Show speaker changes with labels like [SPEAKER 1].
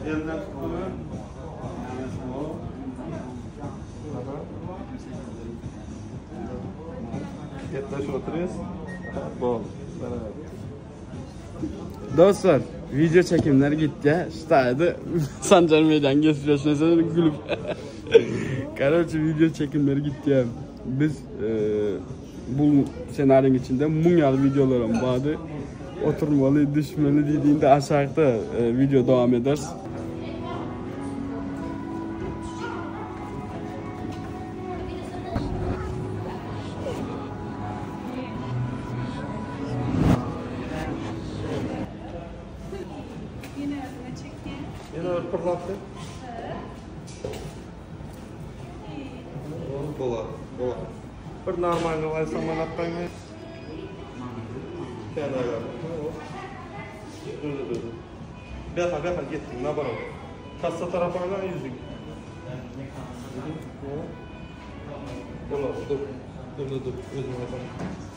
[SPEAKER 1] Elinden tutdu. Gepleşip oturýas. Bol.
[SPEAKER 2] Dostlar, video çekimler gitdi. Ştaýdy Sanjar meýdan geçiriyor. Şuna gülüp. Karoçe video çekimleri gitdi. Biz e, bu senaryň içinde muň ýaly videolaram bardy. Oturmaly, düşmeli diýdiğinde aşakda e, video dowam eder.
[SPEAKER 1] Ýene bir pyrlapdy. Bolar, bolar. Bir normalny aýsam manatdan Kenara. Dur, dur, dur. Beha, beha gitsin, naborot. Kassa tarapyna ýüzük. Bolar, dur. Dur, dur, dur. Özüň aýsan.